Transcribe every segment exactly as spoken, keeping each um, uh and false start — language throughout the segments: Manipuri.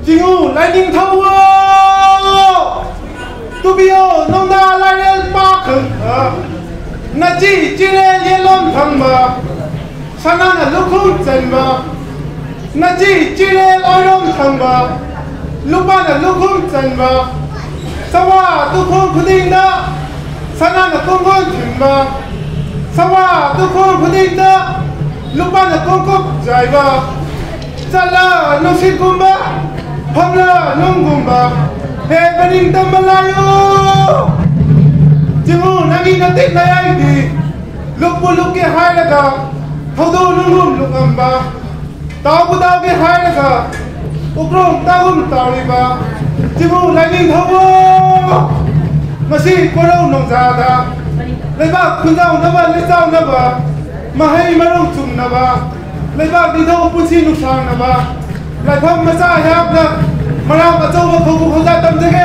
ꯆꯤꯡꯉꯨ ꯂꯥꯏꯅꯤꯡꯊꯧ ꯇꯨꯕꯤꯌꯣ ꯅꯨꯡꯗꯥ ꯂꯥꯏꯔꯦꯜ ꯄꯥꯛ, ꯅꯆꯤ ꯆꯤꯔꯦꯜ ꯌꯦꯂꯣꯝ ꯐꯪꯕ, ꯁꯅꯥꯅ ꯂꯨꯈꯨꯝ ꯆꯟꯕ, ꯅꯆꯤ ꯆꯤꯔꯦꯜ ꯑꯣꯏꯔꯣꯝ ꯊꯪꯕ, ꯂꯨꯄꯥꯅ ꯂꯨꯈꯨꯝ ꯆꯟꯕ, ꯁꯋꯥ ꯇꯨꯈꯣꯡ ꯈꯨꯗꯤꯡꯗ ꯁꯅꯥꯅ ꯀꯣꯡꯒꯣꯟ ꯊꯤꯟꯕ, ꯁꯋꯥ ꯇꯨꯈꯣꯡ ꯈꯨꯗꯤꯡꯗ ꯂꯨꯄꯥꯅ ꯀꯣꯡꯀꯨꯞ ꯆꯥꯏꯕ, ꯆꯠꯂ ꯅꯨꯡꯁꯤꯠꯀꯨꯝꯕ, ꯐꯝꯂ ꯅꯨꯡꯒꯨꯝꯕ, ꯍꯦ ꯃꯅꯤꯡ ꯇꯝꯕ ꯂꯥꯏꯌꯨ꯫ ꯆꯤꯡꯉꯨ ꯅꯪꯒꯤ ꯅꯇꯤꯛ ꯅꯌꯥꯏꯗꯤ ꯂꯨꯞꯄꯨ ꯂꯨꯞꯀꯦ ꯍꯥꯏꯔꯒ ꯊꯧꯗꯣꯛ ꯅꯨꯡꯒꯨꯝ ꯂꯨꯞꯂꯝꯕ, ꯇꯥꯎꯕ ꯇꯥꯎꯒꯦ ꯍꯥꯏꯔꯒ ꯎꯀ꯭ꯔꯣꯝ ꯇꯥꯒꯨꯝ ꯇꯥꯎꯔꯤꯕ ꯆꯤꯡꯉꯨ ꯂꯥꯏꯅꯤꯡꯊꯧꯕꯨ ꯉꯁꯤ ꯀꯣꯔꯧ ꯅꯣꯡꯖꯥꯗ ꯂꯩꯕꯥꯛ ꯈꯨꯟꯖꯥꯎꯅꯕ ꯂꯩꯆꯥꯎꯅꯕ ꯃꯍꯩ ꯃꯔꯣꯡ ꯆꯨꯝꯅꯕ ꯂꯩꯕꯥꯛ ꯅꯤꯡꯊꯧ ꯄꯨꯟꯁꯤ ꯅꯨꯡꯁꯥꯡꯅꯕ ꯂꯥꯏꯐꯝ ꯃꯆꯥ ꯑꯩꯍꯥꯛꯅ ꯃꯔꯥꯝ ꯑꯆꯧꯕ ꯈꯧꯕꯨ ꯈꯧꯖꯥ ꯇꯝꯖꯒꯦ꯫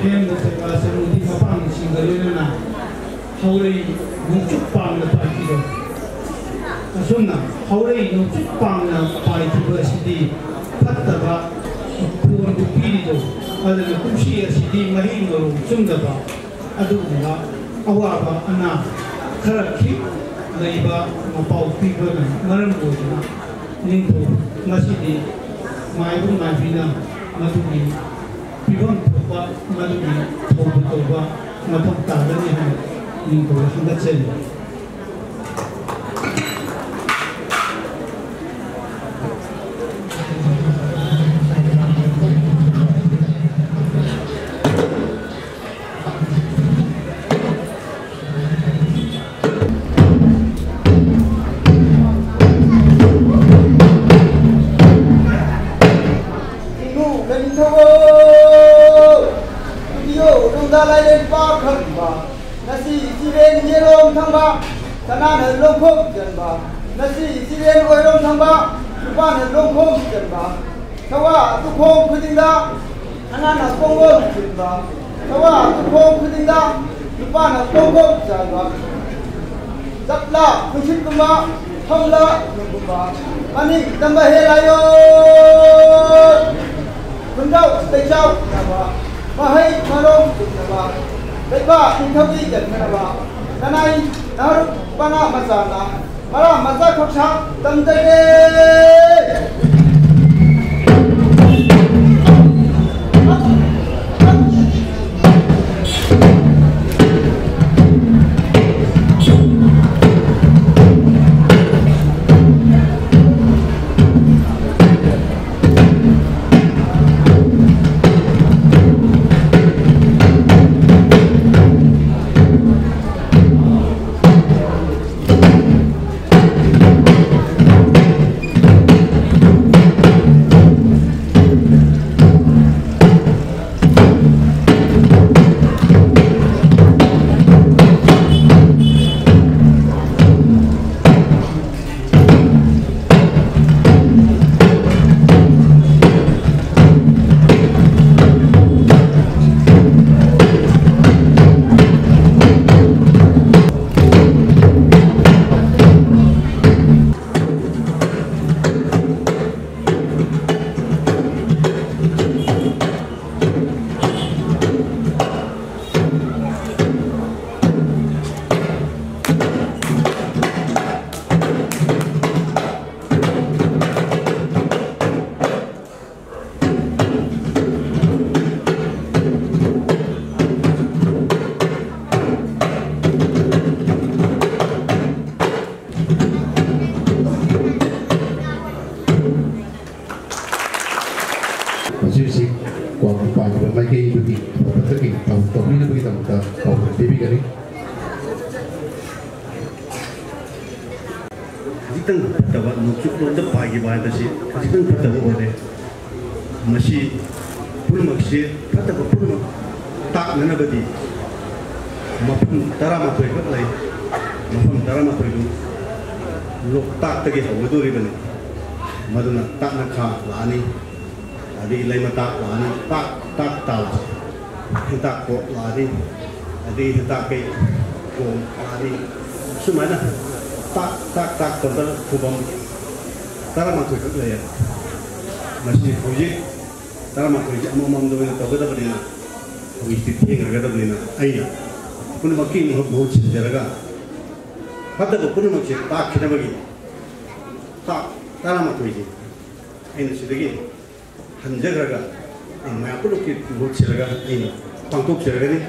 ꯂꯦꯝꯅ ꯁꯦꯕꯥ ꯁꯃꯨꯗꯤ ꯃꯄꯥꯡꯁꯤꯡꯒ ꯂꯣꯏꯅꯅ ꯍꯧꯔꯩ ꯅꯣꯡꯆꯨꯞ ꯄꯥꯡꯅ ꯄꯥꯏꯈꯤꯕ꯫ ꯑꯁꯨꯝꯅ ꯍꯧꯔꯩ ꯅꯣꯡꯆꯨꯞ ꯄꯥꯡꯅ ꯄꯥꯏꯈꯤꯕ ꯑꯁꯤꯗꯤ ꯐꯠꯇꯕ ꯈꯨꯗꯣꯡ ꯄꯤꯔꯤꯗꯣ꯫ ꯑꯗꯨꯅ ꯀꯨꯝꯁꯤ ꯑꯁꯤꯗꯤ ꯃꯍꯩ ꯃꯔꯣꯡ ꯆꯨꯝꯗꯕ ꯑꯗꯨꯒꯨꯝꯕ ꯑꯋꯥꯕ ꯑꯅꯥ ꯈꯔ ꯈꯤꯛ ꯂꯩꯕ ꯃꯄꯥꯎ ꯄꯤꯕꯅ ꯃꯔꯝ ꯑꯣꯏꯗꯨꯅ ꯅꯤꯡꯊꯧ ꯉꯁꯤꯗꯤ ꯃꯥꯏꯕ ꯃꯥꯏꯕꯤꯅ ꯃꯗꯨꯒꯤ ꯄꯤꯐꯝ ꯊꯣꯛꯄ ꯃꯗꯨꯒꯤ ꯊꯧꯕ ꯇꯧꯕ ꯃꯊꯧ ꯇꯥꯒꯅꯤ ꯍꯥꯏꯅ ꯅꯤꯡꯊꯧꯗ ꯍꯪꯒꯠꯆꯔꯤ꯫ ꯏꯕꯨꯡ ꯂꯩꯅꯤꯡꯊꯧ, ꯅꯨꯄꯤꯌꯣ ꯅꯨꯡꯗꯥ ꯂꯥꯏꯔꯦꯟ ꯄꯥꯛ ꯈꯪꯕ, ꯅꯁꯤ ꯏꯆꯤꯔꯦꯟ ꯌꯦꯔꯣꯝ ꯊꯪꯕ, ꯁꯅꯥꯅ ꯂꯣꯡꯈꯣꯝ ꯆꯟꯕ, ꯅꯁꯤ ꯏꯆꯤꯔꯦꯟ ꯑꯣꯏꯔꯣꯝ ꯊꯪꯕ, ꯅꯨꯄꯥꯅ ꯂꯣꯡꯈꯣꯝ ꯆꯟꯕ, ꯁꯋꯥ ꯇꯨꯈꯣꯡ ꯈꯨꯗꯤꯡꯗ ꯁꯅꯥꯅ ꯀꯣꯡꯒꯣꯜ ꯆꯟꯕ, ꯁꯋꯥ ꯇꯨꯈꯣꯡ ꯈꯨꯗꯤꯡꯗ ꯅꯨꯄꯥꯅ ꯀꯣꯡꯒꯣꯜ ꯆꯥꯏꯕ, ꯆꯞꯂꯥ ꯈꯨꯟꯁꯤꯠꯀꯨꯝꯕ, ꯐꯝꯂꯥ ꯅꯨꯡꯒꯨꯝꯕ, ꯃꯅꯤꯡ ꯇꯝꯕ ꯍꯦ ꯂꯥꯏꯑꯣ꯫ ꯈꯨꯟꯖꯥꯎ ꯇꯩꯆꯥꯎ ꯅꯕ, ꯃꯍꯩ ꯃꯔꯣꯡ ꯆꯨꯝꯅꯕ, ꯂꯩꯕꯥꯛ ꯅꯤꯡꯊꯧꯒꯤ ꯌꯦꯡꯅꯅꯕ, ꯅꯅꯥꯏ ꯅꯍꯔꯨꯛ ꯄꯅꯥ ꯃꯆꯥꯅ ꯃꯔꯥ ꯃꯆꯥ ꯈꯛꯁꯥ ꯇꯝꯖꯒꯦ꯫ ꯀꯦꯕꯨꯗꯤ ꯃꯊꯛꯀꯤ ꯊꯧ ꯇꯧꯕꯤꯅꯕꯒꯤꯗꯃꯛꯇ ꯄꯥꯎꯗꯝ ꯄꯤꯕꯤꯒꯅꯤ꯫ ꯈꯖꯤꯛꯇꯪ ꯐꯠꯇꯕ ꯅꯣꯡꯆꯨꯞꯂꯣꯝꯗ ꯄꯥꯏꯈꯤꯕ ꯍꯥꯏꯕꯁꯤ ꯈꯖꯤꯛꯇꯪ ꯐꯠꯇꯕ ꯑꯣꯏꯔꯦ꯫ ꯃꯁꯤ ꯄꯨꯝꯅꯃꯛꯁꯤ ꯐꯠꯇꯕ ꯄꯨꯝꯅꯃꯛ ꯇꯥꯛꯅꯅꯕꯗꯤ ꯃꯐꯝ ꯇꯔꯥꯃꯥꯊꯣꯏ ꯈꯛ ꯂꯩ꯫ ꯃꯐꯝ ꯇꯔꯥꯃꯥꯊꯣꯏꯗꯨ ꯂꯣꯛꯇꯥꯛꯇꯒꯤ ꯍꯧꯒꯗꯧꯔꯤꯕꯅꯤ꯫ ꯃꯗꯨꯅ ꯇꯥꯛꯅꯈꯥ ꯂꯥꯛꯑꯅꯤ, ꯑꯗꯒꯤ ꯂꯩꯃꯇꯥꯛ ꯂꯥꯛꯑꯅꯤ, ꯇꯥꯛ ꯇꯥꯛ ꯇꯥ ꯂꯥꯛꯑꯅꯤ, ꯍꯦꯟꯇꯥꯛ ꯀꯣꯛ ꯂꯥꯛꯑꯅꯤ, ꯑꯗꯒꯤ ꯍꯦꯟꯇꯥꯛ ꯀꯩ ꯀꯣꯝ ꯂꯥꯛꯑꯅꯤ꯫ ꯁꯨꯃꯥꯏꯅ ꯇꯥꯛ ꯇꯥꯛ ꯇꯥꯛ ꯇꯧꯗꯅ ꯈꯨꯕꯝ ꯇꯔꯥꯃꯥꯊꯣꯏ ꯈꯛ ꯂꯩꯌꯦ꯫ ꯃꯁꯤ ꯍꯧꯖꯤꯛ ꯇꯔꯥꯃꯥꯊꯣꯏꯁꯦ ꯑꯃꯃꯝꯗ ꯑꯣꯏꯅ ꯇꯧꯒꯗꯕꯅꯤꯅ, ꯍꯧꯖꯤꯛꯇꯤ ꯊꯦꯡꯈ꯭ꯔꯒꯗꯕꯅꯤꯅ, ꯑꯩꯅ ꯄꯨꯝꯅꯃꯛꯀꯤ ꯃꯍꯨꯠ ꯃꯍꯨꯠ ꯁꯤꯟꯖꯔꯒ ꯐꯠꯇꯕ ꯄꯨꯝꯅꯃꯛꯁꯦ ꯇꯥꯛꯈꯤꯅꯕꯒꯤ ꯇꯥꯛ ꯇꯔꯥꯃꯥꯊꯣꯏꯁꯦ ꯑꯩꯅ ꯁꯤꯗꯒꯤ ꯍꯟꯖꯈ꯭ꯔꯒ ꯑꯩ ꯃꯌꯥꯝ ꯄꯨꯝꯅꯃꯛꯀꯤ ꯃꯍꯨꯠ ꯁꯤꯜꯂꯒ ꯑꯩꯅ ꯄꯥꯡꯊꯣꯛꯆꯔꯒꯅꯤ꯫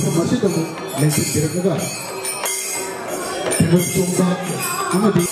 ꯃꯐꯝ ꯑꯁꯤꯗ ꯑꯃꯨꯛ ꯂꯦꯡꯁꯤꯟꯕꯤꯔꯛꯂꯒ ꯐꯤꯂꯝ ꯆꯣꯡꯕ ꯑꯃꯗꯤ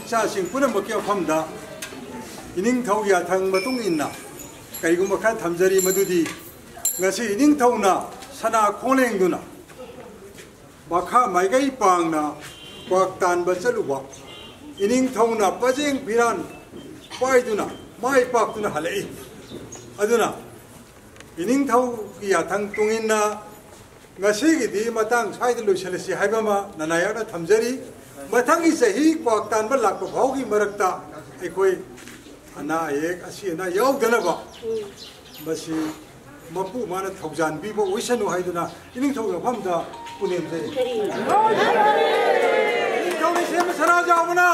ꯏꯆꯥꯁꯤꯡ ꯄꯨꯝꯅꯃꯛꯀꯤ ꯃꯐꯝꯗ ꯏꯅꯤꯡꯊꯧ ꯌꯥꯊꯪ ꯃꯇꯨꯡ ꯏꯟꯅ ꯀꯔꯤꯒꯨꯝꯕ ꯈꯔ ꯊꯝꯖꯔꯤ, ꯃꯗꯨꯗꯤ ꯉꯁꯤ ꯏꯅꯤꯡꯊꯧꯅ ꯁꯅꯥ ꯈꯣꯡꯂꯦꯡꯗꯨꯅ ꯃꯈꯥ ꯃꯥꯏꯀꯩ ꯄꯥꯡꯅ ꯀ꯭ꯋꯥꯛ ꯇꯥꯟꯕ ꯆꯠꯂꯨꯕ ꯏꯅꯤꯡꯊꯧꯅ ꯄꯖꯦꯡ ꯐꯤꯔꯥꯟ ꯄꯥꯏꯗꯨꯅ ꯃꯥꯏ ꯄꯥꯛꯇꯨꯅ ꯍꯜꯂꯛꯏ꯫ ꯑꯗꯨꯅ ꯏꯅꯤꯡꯊꯧꯒꯤ ꯌꯥꯊꯪ ꯇꯨꯡꯏꯟꯅ ꯉꯁꯤꯒꯤꯗꯤ ꯃꯇꯥꯡ ꯁ꯭ꯋꯥꯏꯗ ꯂꯣꯏꯁꯤꯜꯂꯁꯤ ꯍꯥꯏꯕ ꯑꯃ ꯅꯅꯥꯌꯥꯛꯅ ꯊꯝꯖꯔꯤ꯫ ꯃꯊꯪꯒꯤ ꯆꯍꯤ ꯀ꯭ꯋꯥꯛ ꯇꯥꯟꯕ ꯂꯥꯛꯄ ꯐꯥꯎꯒꯤ ꯃꯔꯛꯇ ꯑꯩꯈꯣꯏ ꯑꯅꯥ ꯑꯌꯦꯛ ꯑꯁꯤ ꯑꯅꯥ ꯌꯥꯎꯗꯅꯕ ꯃꯁꯤ ꯃꯄꯨ ꯃꯥꯅ ꯊꯧꯖꯥꯟꯕꯤꯕ ꯑꯣꯏꯁꯅꯨ ꯍꯥꯏꯗꯨꯅ ꯏꯅꯤꯡꯊꯧꯒꯤ ꯃꯐꯝꯗ ꯄꯨꯅꯦꯝꯖꯔꯤ꯫ ꯏꯅꯤꯡꯊꯧꯅ ꯁꯦꯝꯕ ꯁꯅꯥ ꯖꯥꯎꯕꯅ